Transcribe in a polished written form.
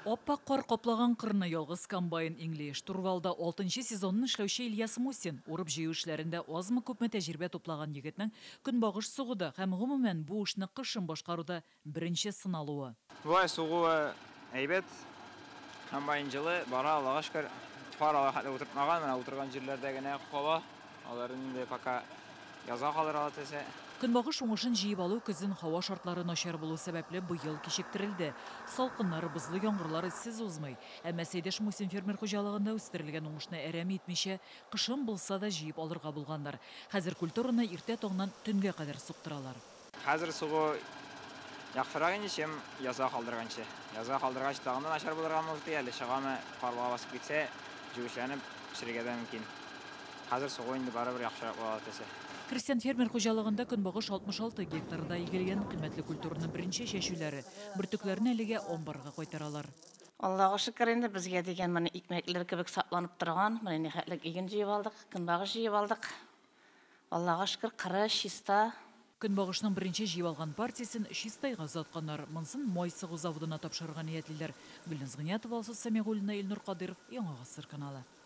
Ап-ак кар каплаган кырны ялгыз комбайн иңли. Штурвалда алтынчы сезонын эшләүче Ильяс Мусин. Урып-җыю эшләрендә азмы-күпме тәҗрибә туплаган егетнең көнбагыш сугуда һәм, гомумән, бу эшне кышын башкаруда беренче сыналуы. Болай сугуы әйбәт. Комбайн җылы, бара, Аллага шөкер. Фар алай хәтле утыртмаган, менә утырган җирләрдә генә кала. Аларын инде пока язга калдыра ала теләсә. Көнбагыш уңышын җыеп алу көзен һава шартлары начар булу сәбәпле быел кичектерелде. Салкыннар, бозлы яңгырлар эзсез узмый. Әмма Сәйдәш Мусин фермер хуҗалыгында үстерелгән уңышны әрәм итмичә, кышын булса да җыеп алырга булганнар. Хәзер культураны иртә таңнан төнгә кадәр суктыралар. Хәзер сугу яхшырак инде, чем язга калдырганчы. Язга калдыргач тагын да начар булырга мөмкин, әле чыгамы, карлыга басып китсә, җүешләнеп пешерергә дә мөмкин. Хәзер сугу инде барыбер яхшырак була төсе. Крестьян-фермер хуҗалыгында көнбагыш 66 гектарда игелгән кыйммәтле культураның беренче чәчүләре. Бөртекләрне әлегә амбарга кайтаралар. Аллага шөкер инде, безгә дигән менә икмәкләр кебек сакланып торган, менә нихәтлек иген җыеп алдык, көнбагыш җыеп алдык. Аллага шөкер, кыры чиста. Көнбагышның беренче җыеп алган партиясен Чистайга озатканнар. Монысын май сыгу заводына тапшырырга ниятлиләр. Гөлназ Гыйниятова, Алсу Сәмигуллина, Илнур Кадыйров, Яңа Гасыр каналы.